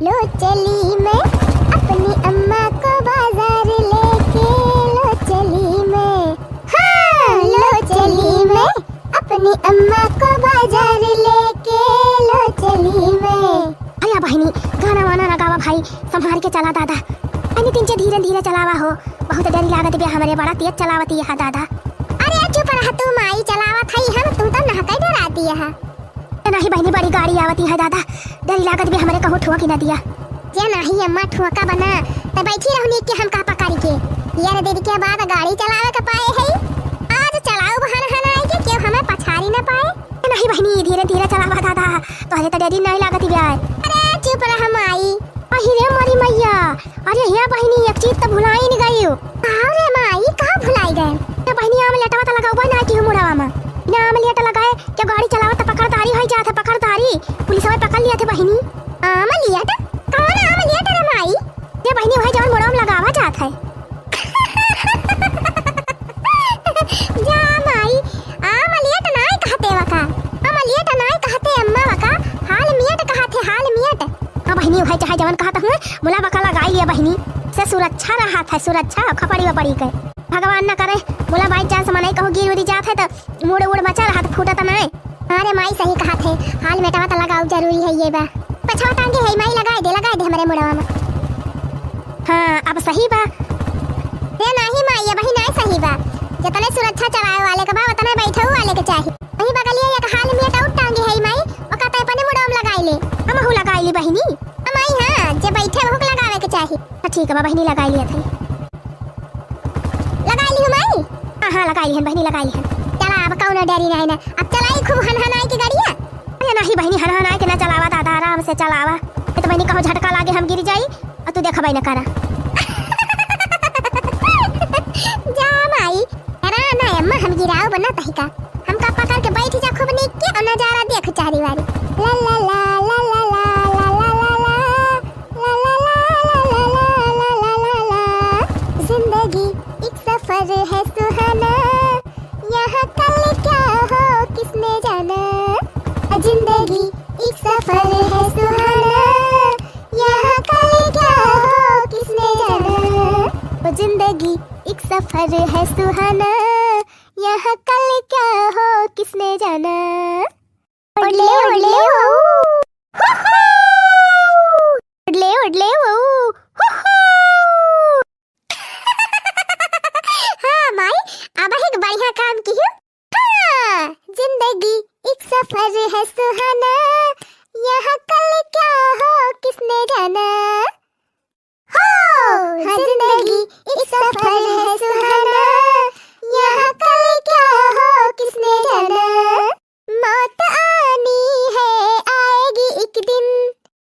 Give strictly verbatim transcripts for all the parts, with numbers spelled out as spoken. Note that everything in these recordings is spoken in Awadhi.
लो चली मैं अपनी अम्मा को बाजार लेके, लो चली मैं, हाँ, लो चली मैं अपनी अम्मा को बाजार लेके, लो चली मैं। अरे बहिनी, गाना वाना ना गावा भाई, संभार के चला दादा। अरे तनी धीरे धीरे चलावा हो, बहुत डरी लागत बे हमरे, बड़ा तेज चलावती है दादा। अरे चुप रह तू माई, चलावत हई हम, तू तो नहकै डराती है। ए नाही बहिनी, बड़ी गाड़ी आवती है दादा, डरी लागत बे हमरे, कहूँ ठुआ कि ना दिया। ए नाही अम्मा, ठुआ का बना, त बैठी रहू नीक के हम का पकड़ के। यार देर के बाद गाड़ी चलावे के पाए है, आज चलाऊ हन हन आए के केहू हमें पछाड़ी ना पाए। ए नाही बहिनी, धीरे धीरे चलावा दादा, तोहरे त डरी नहीं लागत बे। अरे चुप रह माई। अहि रे मोरी मैया, अरे हिया बहिनी, एक चीज त भुलाइन गइउ। का रे माई, का भुलाई गए? ए बहिनी, आमलेटवा त लगाउबा ना कि मुड़वा में। बिना आमलेट लगाए के गाड़ी चलावत त पकड़दारी होइ जात है, पकड़दारी। पुलिसवा पकड़ लिया थे बहिनी। आमलेट? कौन आमलेट रे माई? ए बहिनी, वही जवन मुड़वा में लगावा जात है। जा माई, आमलेट नाय कहते वका, आमलेट नाय कहते अम्मा वका, हालमेट कहत है, हालमेट। हाँ बहिनी, उहै चाहे जवन कहत हुए, मुला वका लगाई लिया बहिनी, से सुरक्षा रहत है, सुरक्षा खपड़ी वपड़ी के। भगवान न करे, मुला by chance मनई कहूँ गिर उरी जात है त मुड़ उड़ बचा रहत, फूटत नाय। हाँ रे माई, सही कहत है, हालमेटवा त लगाउ जरूरी है ये बा। पछवा टांगे है माई, लगाए दे, लगाए दे हमरे मुड़वा में। हाँ, अब सही बा। रे नाही माई, अबही नाही सही बा। जतने सुरक्षा चलाए वाले के बा, ओतने बैठऊ वाले के चाही। वही बगलिया एक हालमेट अउर टांगी है माई, ओका त अपने मुड़वा में लगाई ले। हमहू लगाई ली बहिनी। हाँ माई, हाँ, जे बैठे वहू के लगावे के चाही। हाँ, ठीक बा बहिनी, लगाई लिया थई। लगाई ली माई? हाँ, हाँ, लगाई लिहन बहिनी, लगाई लिहन। चला, अब कौनो डरी नाही ना। अब चलाई खूब हनहनाई के गड़िया। अरे नाही बहिनी, हनहनाई के ना चलावा दादा, आराम से चलावा। ए त बहिनी, कहूँ झटका लागे हम गिर जाई, अ तू देखबे न करा। जा माई, डरा ना अम्मा, हम गिराउ बना तहिका। हमका पकड़ के बैठ जा खूब नीक के अउर नजारा देख चारी वारी। ला ला ला। जिंदगी एक सफर है सुहाना, यहाँ कल क्या हो किसने जाना। जिंदगी एक सफर है सुहाना, यहाँ कल क्या हो किसने जाना। ओ जिंदगी एक सफर है सुहाना, यहाँ कल क्या हो किसने जाना। ओडले, ओडले, ओ। हुहू। ओडले, ओडले, ओ। हुहू। हाँ माई, अब एक बढ़िया काम किहू। हाँ, जिंदगी एक सफर है सुहाना, यहाँ कल क्या हो किसने जाना। हो, हाँ, जिंदगी एक सफर है सुहाना, यहाँ कल क्या हो किसने जाना। मौत आनी है, आएगी एक दिन,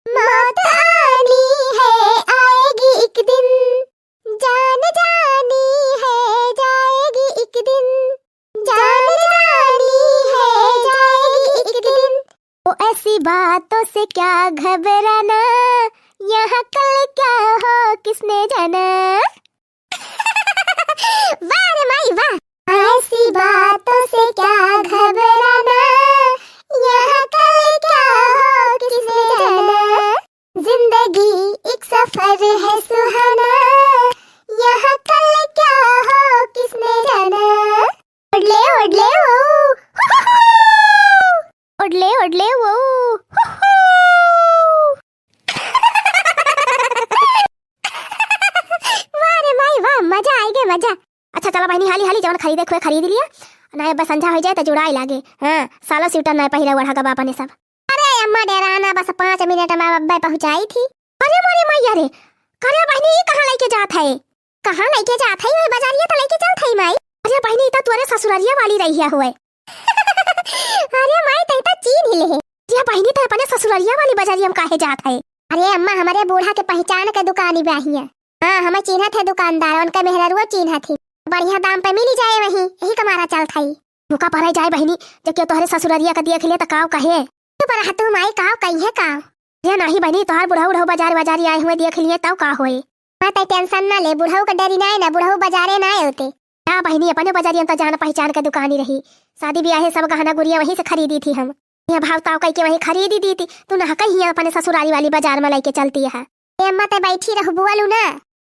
मौत आनी है, आएगी एक दिन, जान जानी है, जाएगी एक दिन, जान जानी है, जाएगी एक दिन। ओ ऐसी बातों से क्या घबराना, यहाँ कल क्या हो किसने जाना। वाह रे माई वाह। ऐसी बातों से क्या घबराना, यहाँ कल क्या हो किसने जाना। जिंदगी एक सफर है सुहाना, यहाँ कल क्या हो किसने जाना। ओडले, ओडले, ओ, हुहुहु। ओडले, ओडले, ओ, हुहु। वाह रे माई वाह, मजा आइगे मजा। अच्छा चला बहिनी, हाली हाली जवन खरीदे खुए खरीद लिया, ना अब संझा होइ जाए त जुड़ाए लागे। हाँ, सालो स्वेटर ना पहिरे ओढ़ा गबा अपने सब। अरे अम्मा डेराना, बस पाँच मिनट में अब्बे पहुँचाई थी। अरे मोरे मैया रे, करे बहिनी, ई कहाँ लइके जात है? कहाँ लइके जात है? वही बजारिया त लइके चलत है माई। अरे बहिनी, ई त तोरे ससुररिया वाली रही है हुए। अरे माई, तै त चीन्ह ही ले। अरे बहिनी, तै अपने ससुररिया वाली बजारिया में काहे जात है? अरे अम्मा, हमरे बूढ़ा के पहिचान के दुकानी बा हियाँ। हाँ, हमें चीन्हत है दुकानदार, उनके मेहररुओ चीन्हत ही। बढ़िया दाम पे मिली जाए वहीं, यही कमारा चलत है। रुका परे जाए बहिनी, जब केहू तोहरे ससुररिया का देख ले त काव कहे? चुप रह तू माई, काव कहिए काव? अरे नाही बहिनी, तोहार बुढ़ऊ उढ़ऊ बजार बजारी आए हुए देख लिए तब का होए? हाँ, तै tension ना ले, बुढ़ऊ का डरी नाय ना, बुढ़ऊ बजारे नाय होते। ना बहिनी, अपने बजारिया में त जान पहिचान के दुकानी रही, शादी बियाहे सब गहना गुरिया वहीं से खरीदी थी हम। यह भाव ताव कइके वहीं खरीदी दीती, तू ना कहीं अपने ससुरारी वाली बाजार में लइके चलती है। ए अम्मा, ते बैठी रहू, बोलू ना,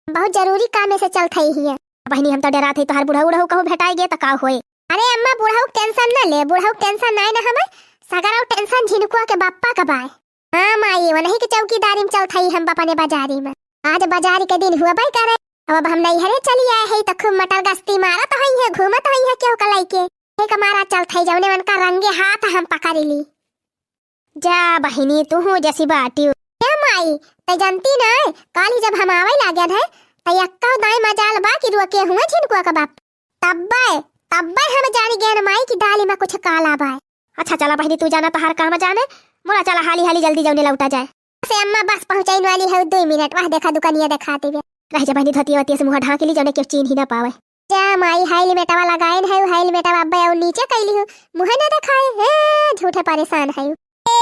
बहुत जरूरी काम से चलत हई हिया। बहिनी, हम तो डेरात हई तोहार बुढ़ऊ उढ़ऊ कहूँ भेटाई गे त का होए। अरे अम्मा, बुढ़ऊ के tension ना ले, बुढ़ऊ के tension नाई ना हमें, सगरऊ tension झिनकुआ के बप्पा का बाय। हाँ माई, वनही के चौकीदारी में चलत हई हम अपने बाजारी में। आज बाजारी के दिन हुआ बाई करे, अब हम नैहरे चली आए हई त खूब मटर गश्ती मारत हई है, घूमत हई है केहू का लइके। एक मारा चलत हई जौने मन का रंगे हाथ हम पकड़ ली। जा बहिनी, तू हूँ जैसी बाटी। ए माई, तै जानती ना, काल ही जब हम आवै लागन है, तै यक्का दाई मजाल बा कि रुके हुए झिनकुआ का बाप। तब्बै, तब्बै हम जानी गेन माई कि दाली में कुछ काला बाय। अच्छा चला बहिनी, तू जाना तहार काम जाने, मोरा चला हाली हाली जल्दी जौने लौटा जाए। से अम्मा बस पहुँचाइन वाली है, दुइ मिनट, वह देखा दुकानिया देखाती बे। रह जा बहिनी, धोतिया वतिया से मुँह ढाँक ली, जौने केहू चीन्ही ना पावे। जा माई, हेलमेटवा लगाइन है, हेलमेटवा अब्बे और नीचे कैली हूँ, मुँह ना देखाए। हे, झूठे परेशान है। ए,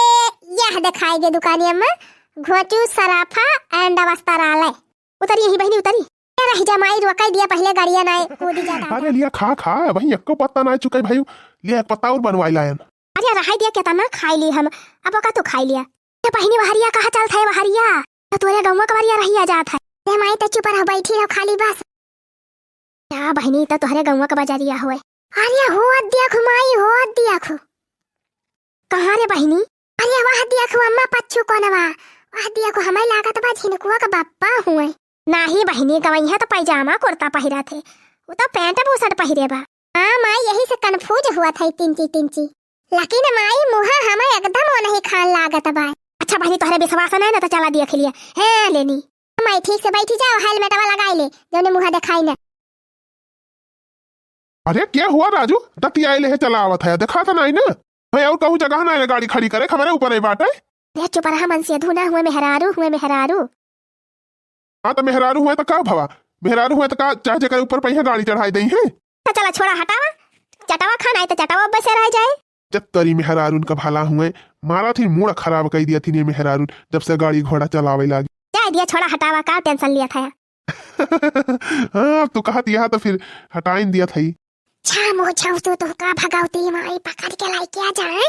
यह देखाए गे दुकानिया में, घोचू सराफा and वस्त्रालय। उतरी यहीं बहिनी, उतरी। ए, रह जा माई, रुकाई दिया पहले गाड़िया ना कूदी जाता। अरे लिया खा, खा, वहीं एको पत्ता ना चुके भाई, लिया एक पत्ता और बनवाई लायन। अरे रहाई दिया, केतना खाई ली हम, अब ओका तू खाई लिया। ए बहिनी, वहरिया कहाँ चलत है वहरिया? तो तोरे गौवा के वहरिया रहिया जात है। ए माई, ते चुप रह, बैठी रह खाली बस। या बहिनी, तो तोहरे गौवा के बाजारिया होए। अरे होत देखो माई, होत देखो। कहाँ रे बहिनी? अरे वह देखो अम्मा पच्छू कोनवा, वह देखो हमें लागत बा झिनकुआ के बप्पा हुए। नाही बहिनी, गवैया तो पैजामा कुर्ता पहिरत है, वो तो पैंट बुशर्ट पहिरे बा। हाँ माई, यही से confuse हुआ था तिंची तिंची। लेकिन माई मुँह हमें एकदम वो नहीं खान लागत बा। अच्छा बहिनी, तोहरे विश्वास नहीं ना तो चला दिया खिलिया। हे लेनी। माई ठीक से बैठी जाओ, हेलमेटवा लगाई ले, जौने मुँह देखाई ना। अरे क्या हुआ राजू, दतियाए ले है चला आवत है, देखा तो नहीं ना? भाई और कहूँ जगह ना है गाड़ी खड़ी करे, हमारे ऊपर ही बात है। अरे चुप रहा मन से, धुना हुए मेहरारू, हुए मेहरारू। हाँ, तो मेहरारू हुए तो का भवा? मेहरारू हुए तो का, चाहे जेकर ऊपर पहिया गाड़ी चढ़ाई देई है। तो चला, छोड़ा, हटावा, चटावा खाना है तो चटावा बसे रह जाए। जब तरी मेहरारून का भला हुए, मारा थी, मूड खराब कई दिया थी ने मेहरारून, जब से गाड़ी घोड़ा चलावे लागी। जाए दिया, छोड़ा, हटावा, का tension लिया था? हाँ, अब तू कहत यह तो फिर हटाइन दिया था ही। छा मुँह छौसू, तू का भगवती माई पकड़ के लाइके आ जाए।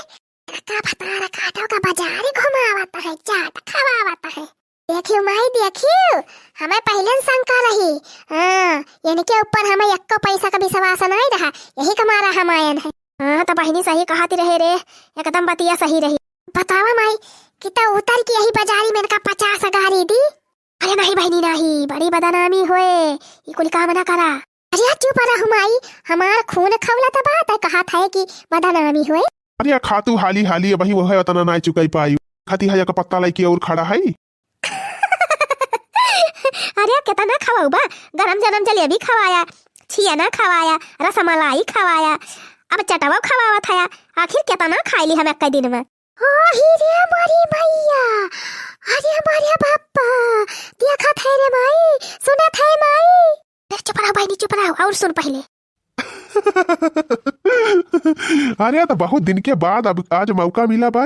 का भतार काटो का बाजारी घुमावत है, चाट खवावत है। देखियो माई, देखियो, हमें पहले न शंका रही। हाँ, इनके ऊपर हमें एक्को पैसा का विश्वास नहीं रहा, यही का मारा हम आयन है। हाँ, तो बहिनी सही कहती रहे रे, एकदम बतिया सही रही। बतावा माई, कि तो उतर के यही बाजारी में इनका पचास गारी दी। अरे नहीं बहिनी नहीं, बड़ी बदनामी होए, ई कुल काम ना करा। अरे चुप रह माई, हमार खून खौलत बा, तै कहत है कि बदनामी होए। अरे खातू हाली हाली, अबही वह उतना ना चुकाई पाई। खाती है एक पत्ता लइके और खड़ा है। अरे केतना खवाऊ बा, गरम जनम जलेबी खवाया, छियना खवाया, रसमलाई खवाया, अब चटवा खवावत है। आखिर केतना खाई ली हम एक दिन में? ओ ही रे मोरी मैया, अरे मोरे बाप्पा, देखत है रे माई, सुनत है माई। अरे चुप रहो बहिनी, चुप रहो, और सुन पहले। अरे तो बहुत दिन के बाद अब आज मौका मिला बा,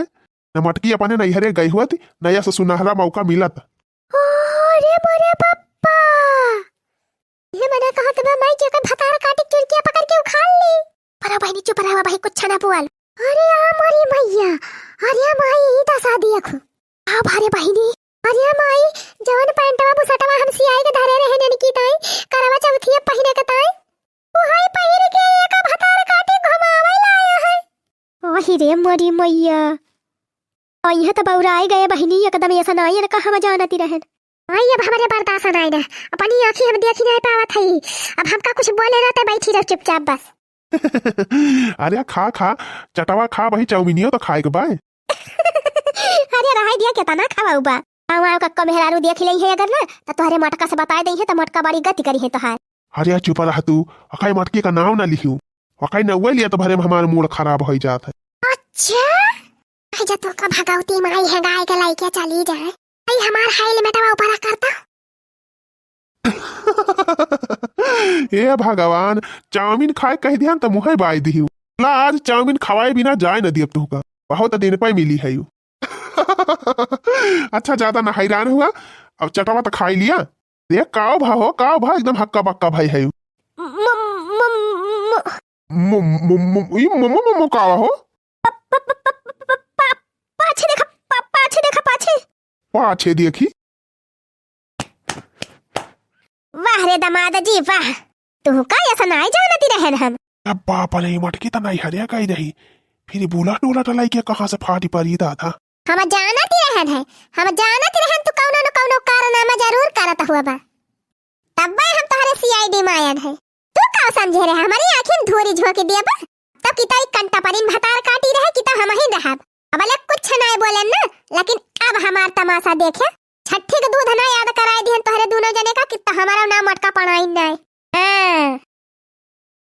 न मटकी अपने नैहरे गई हुआ थी, नया से सुनहरा मौका मिला था। ओ रे मोरे बाप्पा, ये मने कहत बा माई के ओकर भतार काटी चुरकिया पकड़ के उखाड़ ली। पर बहिनी चुप रहो, बहिनी कुछ ना बोल। अरे आ मोरी मैया, अरे माई ई दसा दिया खु। आ भारे बहिनी। अरे माई, जवन पैंटवा बुसटवा हम सियाई के धरे रहे ननकी ताई, करवा चौथिया पहिने के ताई, उहाई पहिर के एक भतार काटी घुमावे लाया है। ओही रे मोरी मैया, अइहे त बौराई गए बहिनी, एकदम ऐसा नाई इनका हम जानती रहन। आई अब हमरे बर्दाश्त नाई ना, अपनी आँखी हम देखी नहीं पावत हई, अब हमका कुछ बोले ना त बैठी रहो चुपचाप बस। अरे खा खा, चटवा खा, वही चाउमीनियो तो खाए के बाय। अरे रहाई दिया, केतना खवाऊ बा। आऊ आऊ कक्को मेहरारू देख लेई है अगर ना, त तोहरे मटका से बताए देई है, त मटका बड़ी गति करी है तोहार। अरे चुप रह तू, अकाई मटकी का नाम ना लिखियो, अकाई नौवे लिया तो भरे में हमार मूड खराब हो जात है। अच्छा, आई जा तो का भगवती माई है गाय के लाइके चली जाए। आई हमार हेलमेटवा ऊपर करता। हे भगवान, चाउमीन खाए कह दिहन त मुँहे बाई दिहू। ला आज चाउमीन खवाए बिना जाए न दियब तुहका। बहुत दिन पे मिली है यू। अच्छा ज्यादा न हैरान हुआ, अब चटवा त खाई लिया। देख काव भा हो, काव भा एकदम हक्का बक्का भाई है यू। म-, म-, म-, म-, म-, म-, म-, म-, ई म-, म-, म-, म-, कावा हो? पाछे देखा, पा-, पाछे देखा, पाछे। पाछे देखी। वाह रे दामाद जी, वाह। तुहका ऐसा नाई जानती रहन हम। अब बाप रे, मटकी त नाई हरिया गई रही। फिर बुलेट उलट लाई के कहाँ से फाटी परी दादा? हम जानती रहन है, हम जानती रहन तू कौनो न कौनो कारनामा जरूर करत हुआ बा। तब्बे हम तोहरे सीआईडी में आयन है। तू का समझे रहे, हमारी आँखी में धूरी झोंक दिया बा? तब किता ई कंटा परिन भतार काटी रहे, किता हम ही रहब। अब ले कुछ नाई बोलेन ना, लेकिन अब हमार तमाशा देखे। छठी के दूध ना याद कराए दिहन तोहरे दोनों जने का, किता हमारा नाम मटका पड़ाइन नाई। हाँ,